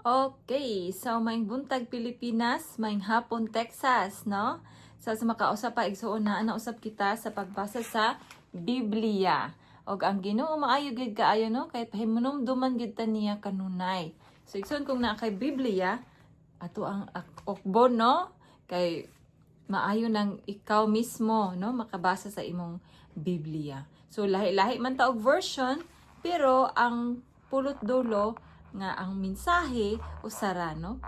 Okay, so maayong buntag, Pilipinas, maayong hapon, Texas, no? So sa makausap pa, igsuon na usab kita sa pagbasa sa Biblia. Og ang Ginoo maayo gyud kaayo, no? Kay pahimunumduman gyud ta niya kanunay. So igsuon, kung naa kay Biblia, ato ang ukbon, no? Kay maayo nang ikaw mismo, no, makabasa sa imong Biblia. So lahi-lahi man ta og version, pero ang pulot dulo nga ang mensahe usara, no?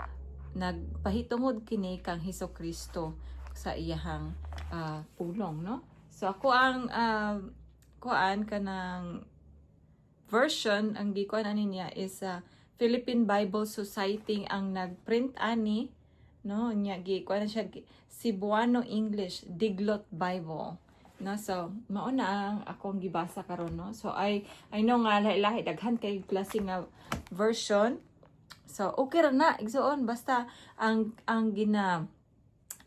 Nagpahitungod kini kang Hesus Kristo sa iyahang pulong, no? So ako ang kuan kanang version ang gikuan ani niya is Philippine Bible Society ang nagprint ani, no? Nya gikuan na siya Cebuano English Diglot Bible, no? So mao na ang akong gibasa karon, no? So I know nga lahi-lahi, daghan kay klase nga version. So okay ra na, igsuon, basta ang gina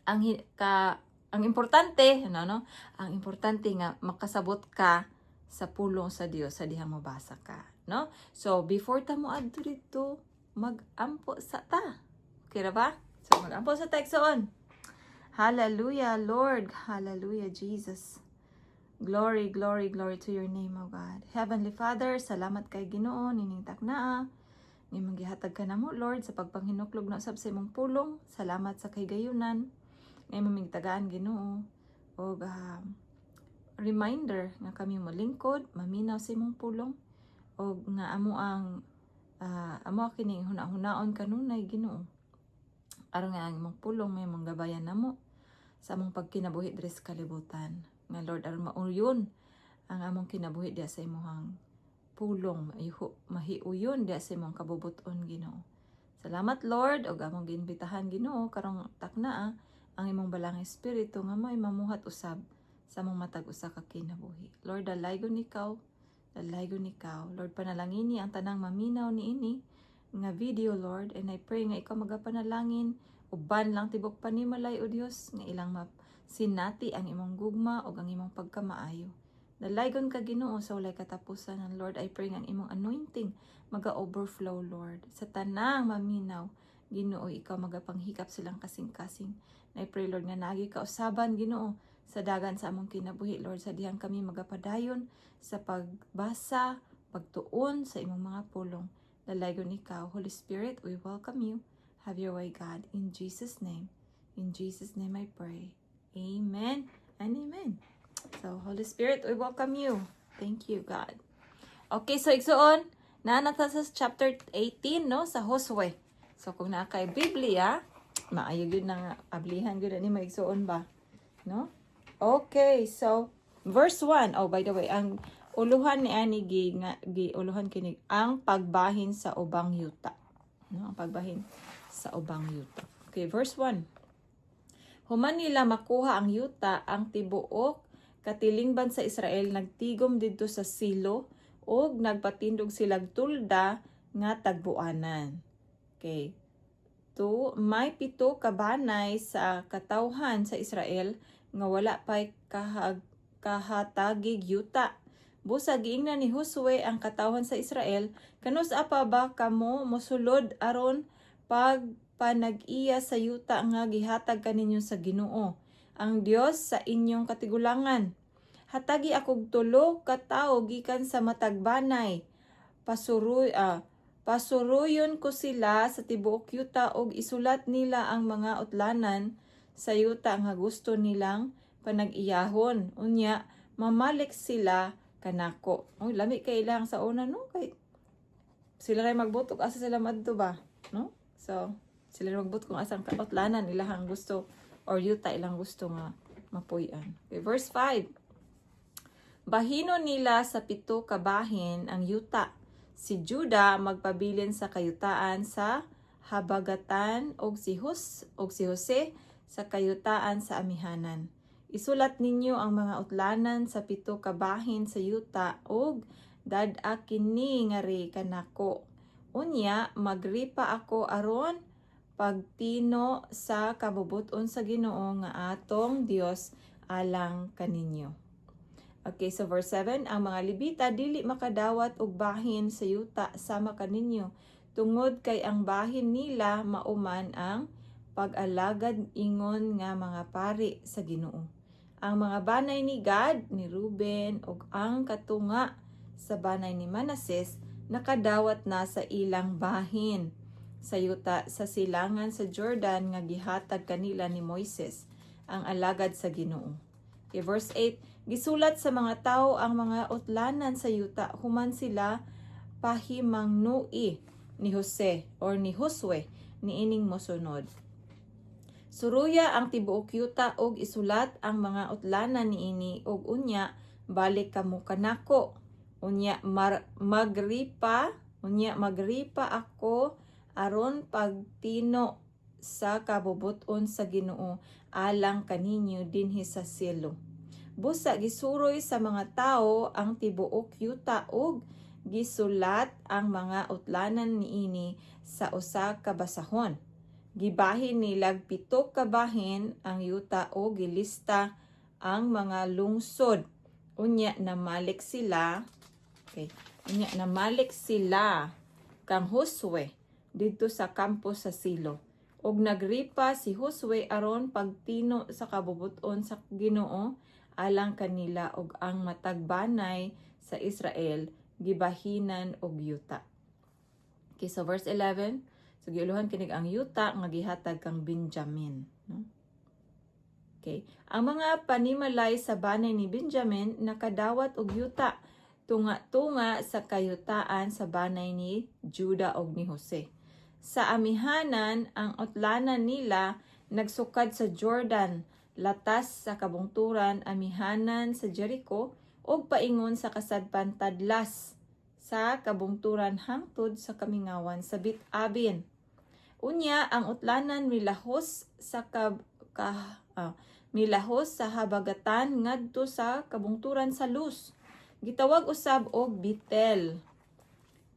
ang hi- ka ang importante, no, ang importante nga makasabot ka sa pulong sa Dios sa dihang mabasa ka, no? So before ta mo adto didto, magampo sa ta. Okay ra ba? So magampo sa ta, igsuon. Hallelujah, Lord. Hallelujah, Jesus. Glory, glory, glory to your name, O God. Heavenly Father, salamat kay Ginoo nining taknaa nga imong gihatag ka namo, Lord, sa pagpanghinuklog na usab sa imong pulong. Salamat sa kahigayunan nga imong migtagaan, Ginoo. Og reminder nga kami molingkod, maminaw sa imong pulong og nga amo ang amo kining huna-hunaon kanunay, Ginoo. Aron nga ang imong pulong may mong gabayan namo sa among pagkinabuhi diri sa kalibutan. Nga Lord, aron mauyon ang among kinabuhi diya sa imong pulong, mahiuyon diya sa imong kabubuton, Ginoo. Salamat, Lord, og among giimbitahan, Ginoo, karong taknaa ang imong Balaang Espiritu nga may mamuhat usab sa among matag usa ka kinabuhi. Lord, dalaygon ikaw, dalaygon ikaw. Lord, panalangini ang tanang maminaw niini nga video, Lord, and I pray nga ikaw magapanalangin uban lang tibok panimalay, o Dios, nga ilang sinati ang imong gugma ug ang imong pagkamaayo. Dalaygon ka, Ginoo, sa walay katapusan. And Lord, I pray nga ang imong anointing maga-overflow, Lord, sa tanang maminaw. Ginoo, ikaw magapanghikap silang kasing-kasing. I pray, Lord, nga naagi ka usaban, Ginoo, sa dagan sa among kinabuhi, Lord, sa dihang kami magapadayon sa pagbasa, pagtuon sa imong mga pulong. Dalaygon ikaw, Holy Spirit, we welcome you. Have your way, God. In Jesus' name. In Jesus' name I pray. Amen and amen. So, Holy Spirit, we welcome you. Thank you, God. Okay, so igsuon, naa na ta sa chapter 18, no, sa Josue. So, kung naa kay Biblia, maayo gyud na nga ablihan gyud ni maigsuon ba, no? Okay, so verse 1. Oh, by the way, ang uluhan ni ani gi nga gi uluhan kini ang pagbahin sa ubang yuta. No, ang pagbahin sa ubang yuta. Okay, verse 1. Human nila makuha ang yuta, ang tibuok katilingban sa Israel nagtigom didto sa Silo ug nagpatindog silag tulda nga tagbuanan. Okay. Two, may 7 ka banay sa katawhan sa Israel nga wala pa'y kahatagig yuta. Busa giingnan ni Josue ang katawhan sa Israel, "Kanus-a pa ba kamo mosulod aron pagpanag-iya sa yuta nga gihatag kaninyo sa Ginoo, ang Dios sa inyong katigulangan? Hatagi akog 3 ka tawo gikan sa matag banay. Pasuruyon ko sila sa tibuok yuta ug isulat nila ang mga utlanan sa yuta nga gusto nilang panag-iyahon. Unya mamalik sila kanako." Uy, lami kay ilang sa una, no, kay sila ray magbutok asa sila madto ba, no? So sila ray magbutok kung asang kautlanan ilahang gusto or yuta ilang gusto nga mapuy-an. Okay, verse 5. Bahino nila sa 7 ka bahin ang yuta. Si Juda magpabilin sa kayutaan sa habagatan ug si Jose sa kayutaan sa amihanan. Isulat ninyo ang mga utlanan sa 7 ka bahin sa yuta ug dad-a kini ngari kanako. Unya magripa ako aron pagtino sa kabubuton sa Ginoo nga atong Dios alang kaninyo. Okay, so verse 7, ang mga Levita dili makadawat og bahin sa yuta sama kaninyo. tungod kay ang bahin nila mao man ang pag-alagad ingon nga mga pari sa Ginoo. Ang mga banay ni Gad, ni Ruben ug ang katunga sa banay ni Manases nakadawat na sa ilang bahin sa yuta sa silangan sa Jordan nga gihatag kanila ni Moises, ang alagad sa Ginoo. Okay, verse 8, gisulat sa mga tao ang mga utlanan sa yuta human sila pahimangnui ni Jose or ni Josue niining mosunod. Suruya ang tibuok yuta og isulat ang mga utlanan niini ug unya balik kamo kanako. Unya magripa ako aron pagtino sa kabubut-on sa Ginoo alang kaninyo dinhi sa Silo. Busa gisuroy sa mga tawo ang tibuok yuta ug gisulat ang mga utlanan niini sa usa ka basahon. Gibahin nilag pito ka bahin ang yuta o gilista ang mga lungsod. Unya namalik sila. Okay. Unya namalik sila kang Josue didto sa kampo sa Silo. Og nagripa si Josue aron pagtino sa kabubut-on sa Ginoo alang kanila og ang matag banay sa Israel gibahinan og yuta. Okay, so verse 11, so giuluhan kinig ang yuta nga gihatag kang Benjamin, no? Okay. Ang mga panimalay sa banay ni Benjamin nakadawat og yuta tunga-tunga sa kayutaan sa banay ni Juda og ni Jose. Sa amihanan, ang utlanan nila nagsukad sa Jordan, latas sa kabungturan amihanan sa Jericho ug paingon sa kasadpan tadlas sa kabungturan hangtod sa kamingawan sa Bet-Aven. Unya ang utlanan milahos sa ka, ka, ah, milahos sa habagatan ngadto sa kabungturan sa Luz. Gitawag usab og Betel.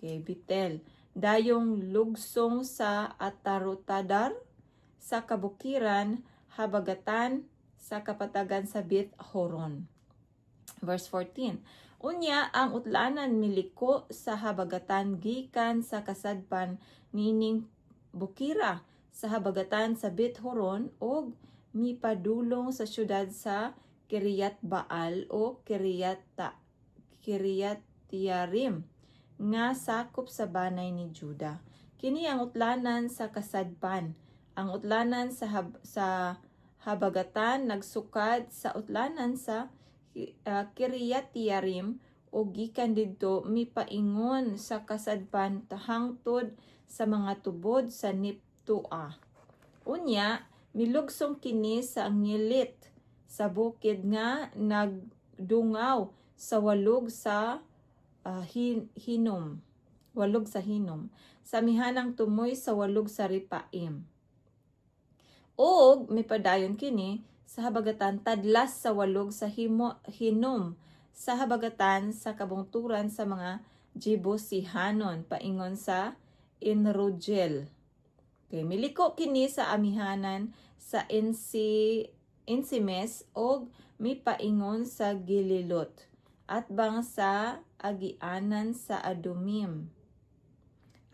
Okay, Betel. Dayong lugsong sa Atarotadar sa kabukiran habagatan sa kapatagan sa Bet Horon. Verse 14. Unya ang utlanan miliko sa habagatan gikan sa kasadpan nining bukira sa habagatan sa Bet Horon ug mipadulong sa syudad sa Kiryat Baal o Kiryat Yarim nga sakop sa banay ni Juda. Kini ang utlanan sa kasadpan. Ang utlanan sa habagatan nagsukad sa utlanan sa Kiryat Yarim ug gikan didto mipaingon sa kasadpan hangtod sa mga tubod sa Niptoa. Unya milugsong kini sa ngilit sa bukid nga nagdungaw sa walog sa Hinom. Walog sa Hinom. Sa amihanang tumoy sa walog sa Ripaim. Og mipadayon kini sa habagatan tadlas sa walog sa Hinom sa habagatan sa kabungturan sa mga Jebusihanon paingon sa Enrogel. Okay, miliko kini sa amihanan sa Ensemes og mipaingon sa Gelilot atbang sa agianan sa Adumim.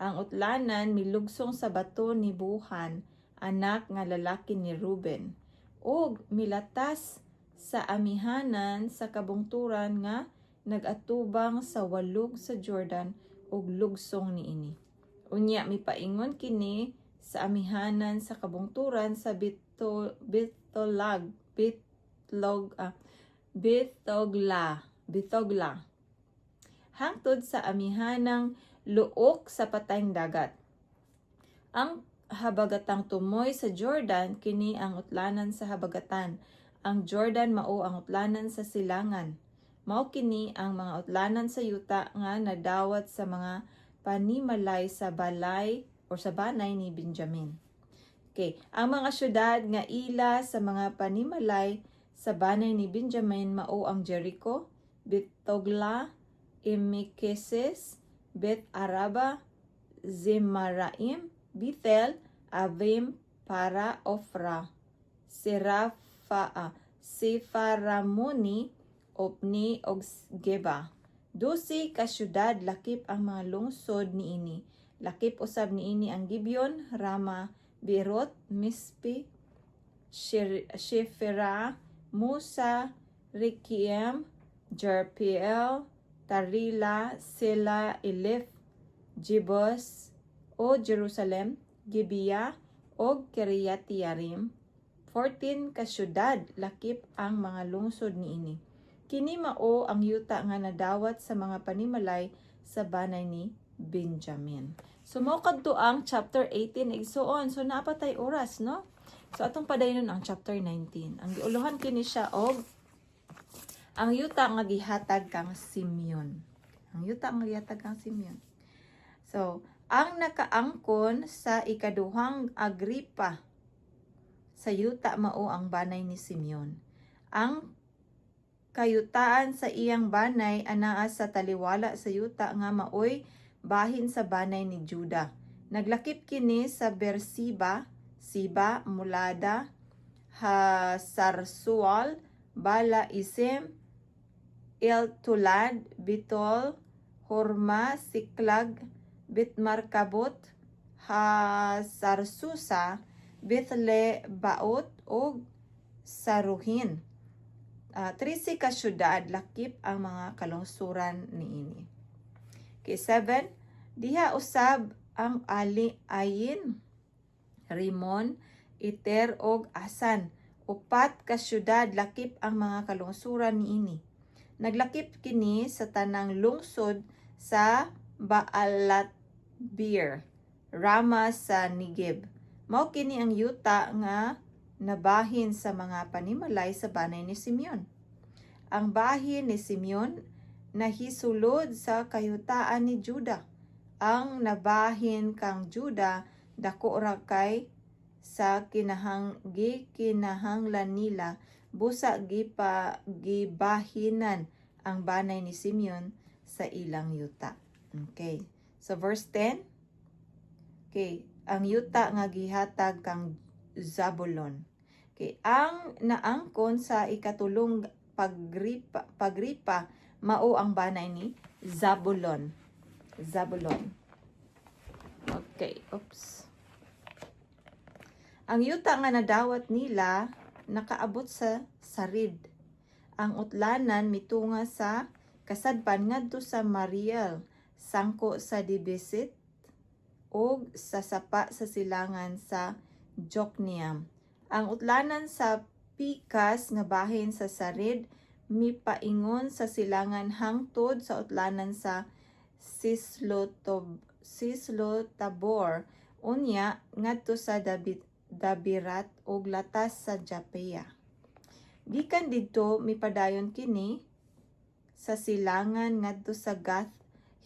Ang utlanan milugsong sa bato ni Buhan, anak nga lalaki ni Ruben, ug milatas sa amihanan sa kabungturan nga nagatubang sa walog sa Jordan ug lugsong niini. Unya mipaingon kini sa amihanan sa kabungturan sa Bito, Bitolag, Bitlog, Bitogla, Bitogla. Hangtod sa amihanang luok sa patayng dagat. Ang habagatang tumoy sa Jordan, kini ang utlanan sa habagatan. Ang Jordan mao ang utlanan sa silangan. Mao kini ang mga utlanan sa yuta nga nadawat sa mga panimalay sa balay or sa banay ni Benjamin. Okay, ang mga syudad nga ila sa mga panimalay sa banay ni Benjamin mao ang Jericho, Betogla, Emikeses, Bet Araba, Zemaraim, Bethel, Avim, Para, Ofra, Serafa, Sefaramoni, Opni, og Geba. 12 ka syudad lakip ang mga lungsod niini. Lakip usab niini ang Gibeon, Rama, Beerot, Mispe, Shefira, Musa, Rekiem, Jerpeel, Tarila, Sela, Elif, Jebus, o Jerusalem, Gibeah, og Kiriat Yearim, 14 ka syudad lakip ang mga lungsod niini. Kini mao ang yuta nga nadawat sa mga panimalay sa banay ni Benjamin. So mao kadto ang chapter 18, igsuon. So naa pa tay oras, no? So atong padayon ang chapter 19. Ang giuluhan kini siya og "Ang yuta nga gihatag kang Simeon." Ang yuta nga gihatag kang Simeon. So, ang nakaangkon sa ikaduhang agripa sa yuta mao ang banay ni Simeon. Ang kayutaan sa iyang banay anaa sa taliwala sa yuta nga maoy bahin sa banay ni Juda. Naglakip kini sa Beersheba, Siba, Molada, Hasarsual, Bala, Isim, Eltolad, Betol, Horma, Siklag, Betmarkabot, Hasarsusa, Bethle Baot ug Saruhin. 13 ka syudad lakip ang mga kalungsuran niini. Okay, 7. Diha usab ang Ali Ayin, Rimon, Iter og Asan. 4 ka syudad lakip ang mga kalungsuran niini. Naglakip kini sa tanang lungsod sa Baalat Beer, Rama sa Negev. Mao kini ang yuta nga nabahin sa mga panimalay sa banay ni Simeon. Ang bahin ni Simeon nahisulod sa kayutaan ni Juda. Ang nabahin kang Juda dako ra kay sa kinahang gikinahanglan nila, busa gipa gibahinan ang banay ni Simeon sa ilang yuta. Okay. So verse 10. Okay, ang yuta nga gihatag kang Zabulon. Okay, ang naangkon sa ikatulong pagripa mao ang banay ni Zabulon. Zabulon. Okay, oops. Ang yuta nga nadawat nila nakaabot sa Sarid. Ang utlanan mitunga sa kasadpan ngadto sa Mariel, sangko sa Debeset ug sa sapa sa silangan sa Jokneam. Ang utlanan sa pikas nga bahin sa Sarid mipaingon sa silangan hangtod sa utlanan sa Sislotabor, unya ngadto sa Dabirat ug latas sa Japea. Gikan didto mipadayon kini sa silangan ngadto sa Gath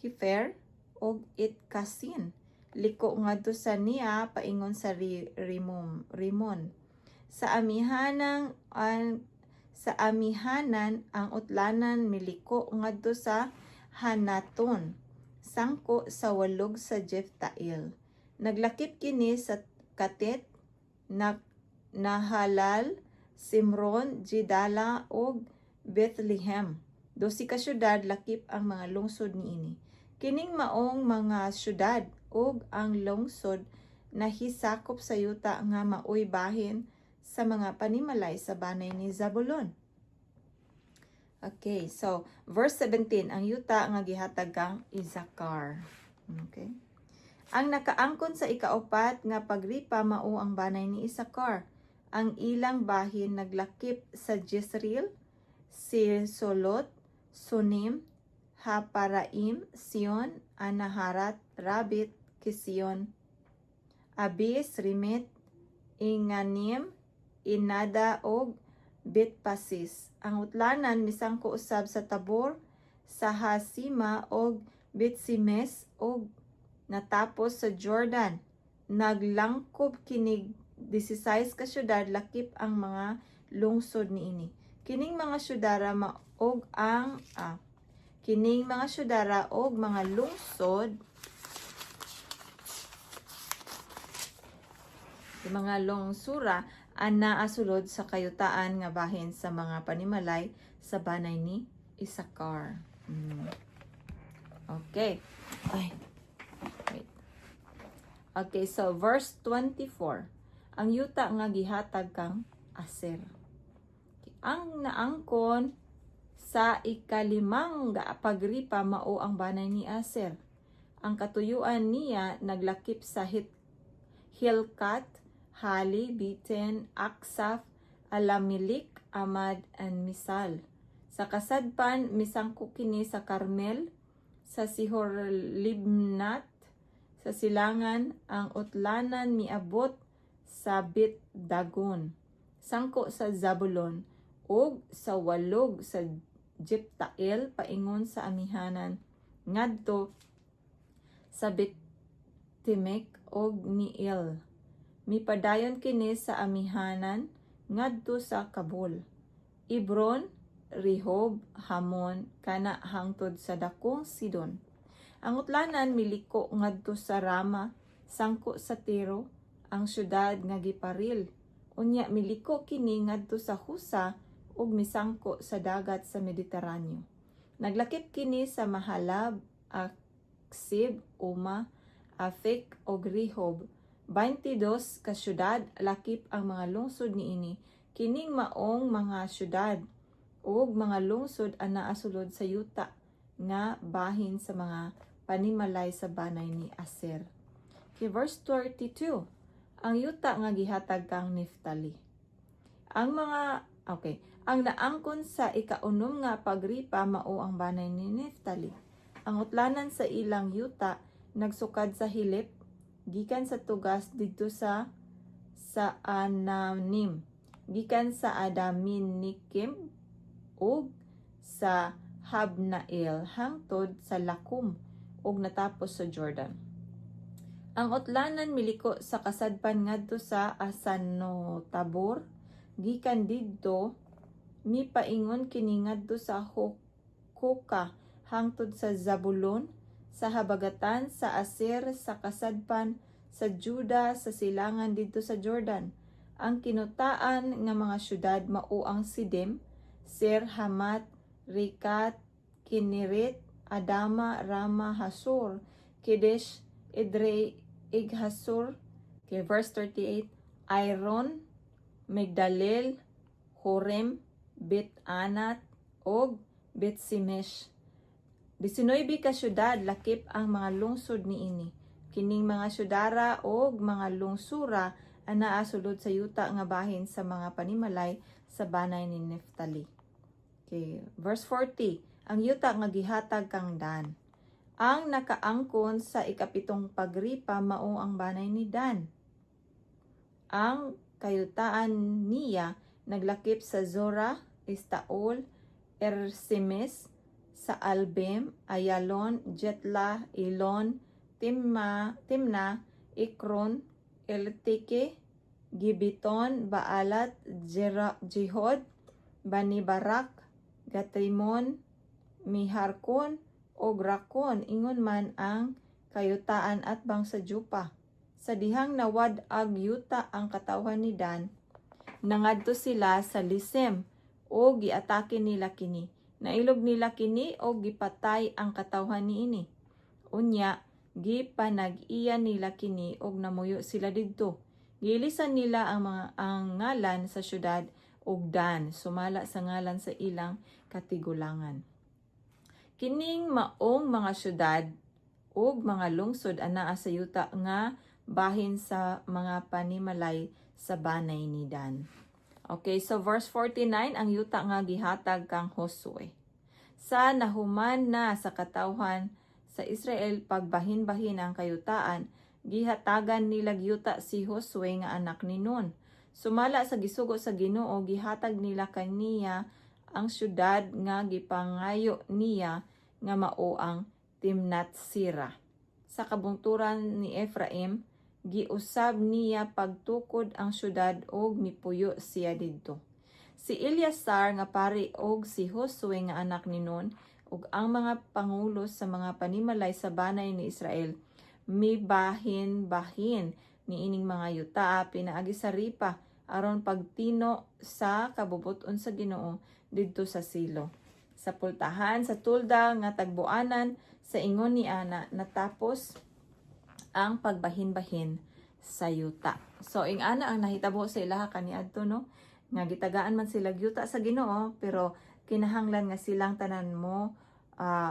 Hefer ug Itkasin. Liko ngadto sa Nea paingon sa Rimon. Sa amihanan ang utlanan miliko ngadto sa Hanaton, sangko sa walog sa Jeftael. Naglakip kini sa Katet, na Nahalal, Simron, Jidala ug Bethlehem. 12 ka syudad lakip ang mga lungsod niini. Kining maong mga syudad ug ang lungsod nahisakop sa yuta nga maoy bahin sa mga panimalay sa banay ni Zabulon. Okay, so verse 17, ang yuta nga gihatag kang Isakar. Okay. Ang nakaangkon sa ikaupat nga pagripa mao ang banay ni Isakar. Ang ilang bahin naglakip sa Jezreel, Silsolot, Sunim, Haparaim, Sion, Anaharat, Rabit, Kision, Abis, Rimit, Inganim, Inada og Betpasis. Ang utlanan misangko usab sa Tabor, sa Hasima og Betsimes og natapos sa Jordan. Naglangkob kinig 16 ka syudad lakip ang mga lungsod niini. Kining mga syudara og mga lungsod, mga lungsura ana asulod sa kayutaan nga bahin sa mga panimalay sa banay ni Isakar. Okay. Ay. Wait. Okay, so verse 24. Ang yuta nga gihatag kang Aser. Ang naangkon sa ikalimang pagripa mao ang banay ni Aser. Ang katuyuan niya naglakip sa Hilkat, Hali, Beten, Aksaf, Alamilik, Amad, and Misal. Sa kasadpan, misangko kini sa Carmel, sa Sihor Libnat, sa silangan, ang utlanan miabot sa Bet Dagon, sangko sa Zabulon, ug sa walog sa Jiptael paingon sa amihanan ngadto sa Bet-Temek ug Niel. Mipadayon kini sa amihanan ngadto sa Kabul, Ebron, Rehob, Hamon, kana hangtod sa dakong Sidon. Ang utlanan miliko ngadto sa Rama, sangko sa Tiro, ang syudad nga giparil. Unya miliko kini ngadto sa Husa ug misangko sa dagat sa Mediteraneo. Naglakip kini sa Mahalab, Aksib, Uma, Afek ug Rehob. 22 ka syudad lakip ang mga lungsod niini. Kining maong mga syudad ug mga lungsod ang naa sulod sa yuta nga bahin sa mga panimalay sa banay ni Aser. Okay, verse 32. Ang yuta nga gihatag kang Neftali. Ang mga okay, ang naangkon sa ikaunom nga pagripa mao ang banay ni Neftali. Ang utlanan sa ilang yuta nagsukad sa Hilip gikan sa tugas didto sa Ananim, gikan sa Adamin Nikim ug sa Habnael hangtod sa Lakum ug natapos sa Jordan. Ang utlanan miliko sa kasadpan ngadto sa Asanotabor, gikan didto mipaingon kini ngadto sa Hukoka hangtod sa Zabulon, sa habagatan sa Aser sa kasadpan sa Juda sa silangan didto sa Jordan. Ang kinutaan nga mga syudad mao ang Sidim, Zer, Hamat, Rikat, Kineret, Adama, Rama, Hasor, Kedesh, Edrei, Ighasur. Okay, verse 38, Iron, Migdalel, Horem, Bet Anat, og Bet Simesh. 19 ka syudad lakip ang mga lungsod niini. Kining mga syudara og mga lungsura ang naa sulod sa yuta nga bahin sa mga panimalay sa banay ni Neftali. Okay, verse 40, ang yuta nga gihatag kang Dan. Ang nakaangkon sa ikapitong pagripa mao ang banay ni Dan. Ang kayutaan niya naglakip sa Zora, Estaol, Ersemes, sa Albem, Ayalon, Jetla, Elon, Timma, Timna, Ekron, Elteke, Gibiton, Baalat, Jehod, Bani Barak, Gatrimon, Miharkon, og Rakon, ingon man ang kayutaan atbang sa Jupa. Sa dihang nawad-ag yuta ang katawhan ni Dan, nangadto sila sa Lisem o giatake nila kini. Nailog nila kini o gipatay ang katawhan niini. Unya, gipanag-iya nila kini og namuyo sila didto. Giilisan nila ang ngalan sa syudad og Dan, sumala sa ngalan sa ilang katigulangan. Kining maong mga syudad ug mga lungsod anaa sa yuta nga bahin sa mga panimalay sa banay ni Dan. Okay, so verse 49, ang yuta nga gihatag kang Josue. Sa nahuman na sa katawhan sa Israel pagbahin-bahin ang kayutaan, gihatagan nila yuta si Josue nga anak ni Nun. Sumala sa gisugo sa Ginoo, gihatag nila kaniya ang syudad nga gipangayo niya nga mao ang Timnat Sira. Sa kabungturan ni Ephraim, giusab niya pagtukod ang syudad og mipuyo siya didto. Si Eleazar nga pari og si Josue nga anak ni Nun ug ang mga pangulo sa mga panimalay sa banay ni Israel mibahin-bahin niining mga yuta pinaagi sa ripa aron pagtino sa kabubut-on sa Ginoo didto sa Silo. Sa pultahan sa tulda nga tagbuanan sa ingon ni ana natapos Ang pagbahin-bahin sa yuta. So ing-ana ang nahitabo sa ilaha kaniadto, no, nga gitagaan man sila yuta sa Ginoo, pero kinahanglan nga silang tanan mo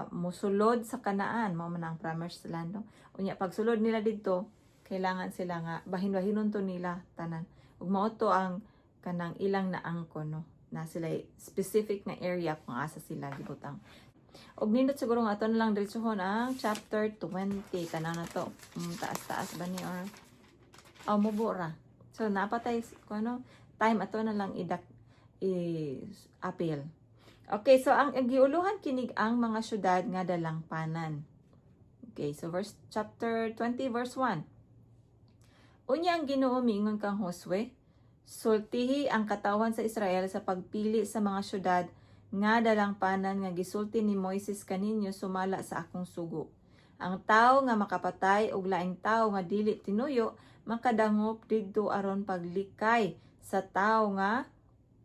musulod sa Kanaan, mao man ang promised land, no. Unya pagsulod nila didto, kailangan sila nga bahin-bahinon to nila tanan. Ug mao to ang kanang ilang naangkon, no, na sila specific na area kung asa sila gibutang. Og nindot siguro nga ato na lang diretsohon ang chapter 20 kana na to. Taas-taas ba ni or oh, mubo ra. So napatay ko ano time, ato na lang idak i-appeal. Okay, so ang giuluhan kinig ang mga syudad nga dalangpanan. Okay, so verse chapter 20 verse 1. Unya ang Ginoo miingon kang Josue, "Sultihi ang katawhan sa Israel sa pagpili sa mga syudad nga dalangpanan nga gisulti ni Moises kaninyo sumala sa akong sugo. Ang tawo nga makapatay og laing tawo nga dili tinuyo makadangop didto aron paglikay sa tawo nga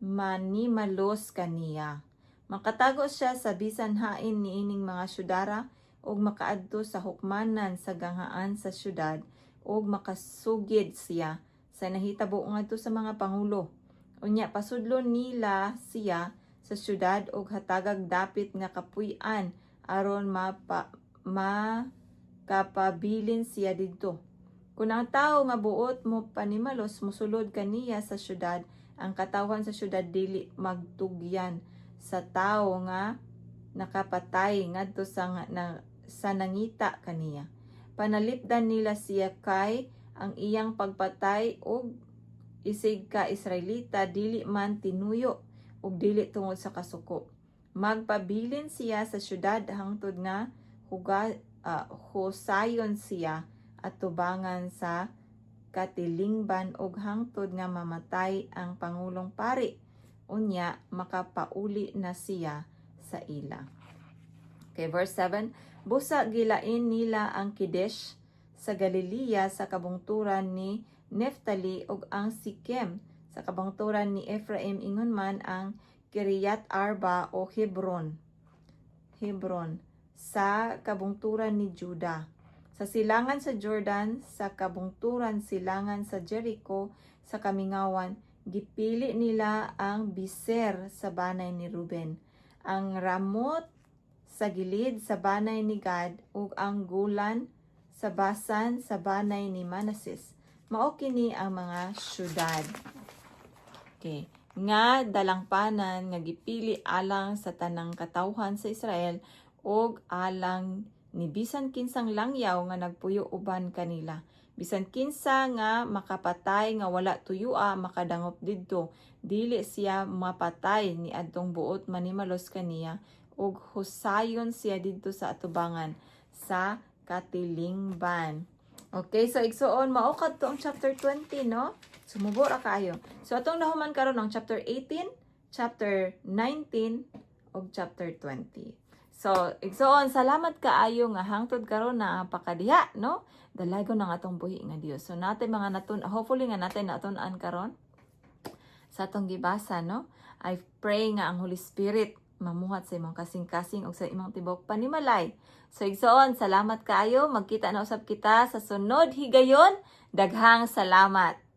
manimalos kaniya. Makatago siya sa bisan hain niining mga syudara ug makaadto sa hukmanan sa ganghaan sa syudad ug makasugid siya sa nahitabo ngadto sa mga pangulo. Unya pasudlon nila siya sa syudad ug hatagag dapit nga kapuy-an aron mapa makapabilin siya didto. Kung ang tawo nga buot mo panimalos mosulod kaniya sa syudad, ang katawhan sa syudad dili magtugyan sa tawo nga nakapatay ngadto sa nangita kaniya. Panalipdan nila siya kay ang iyang pagpatay og isig ka Israelita dili man tinuyo ug dili tungod sa kasuko. Magpabilin siya sa syudad hangtod nga husayon siya at tubangan sa katilingban ug hangtod nga mamatay ang pangulong pari. Unya makapauli na siya sa ila." Okay, verse 7. Busa gilain nila ang Kedesh sa Galilea sa kabungturan ni Neftali ug ang Sikem sa kabungturan ni Ephraim, ingon man ang Kiriat Arba o Hebron. Hebron sa kabungturan ni Judah. Sa silangan sa Jordan, sa kabungturan silangan sa Jericho, sa kamingawan, gipili nila ang Biser sa banay ni Ruben, ang Ramot sa Gilead sa banay ni Gad, ug ang Golan sa Basan sa banay ni Manases. Mao kini ang mga syudad. Okay. Nga dalangpanan nga gipili alang sa tanang katawhan sa Israel ug alang ni bisan kinsang langyaw nga nagpuyo uban kanila. Bisan kinsa nga makapatay nga wala tuyua makadangop didto. Dili siya mapatay ni adtong buot manimalos kaniya ug husayon siya didto sa atubangan sa katilingban. Okay, so igsuon, mao kadto ang chapter 20, no? Sumubo ra kaayo. So atong nahuman karon ang chapter 18, chapter 19 ug chapter 20. So, igsuon, salamat kaayo nga hangtod karon na pakadiha, no? Dalaygon ang atong buhi nga Dios. So natin mga natun hopefully nga natin natun-an karon sa atong gibasa, no? I pray nga ang Holy Spirit mamuhat sa imong kasing-kasing ug sa imong tibok panimalay. So igsoon, salamat kaayo. Magkita na usab kita sa sunod higayon. Daghang salamat.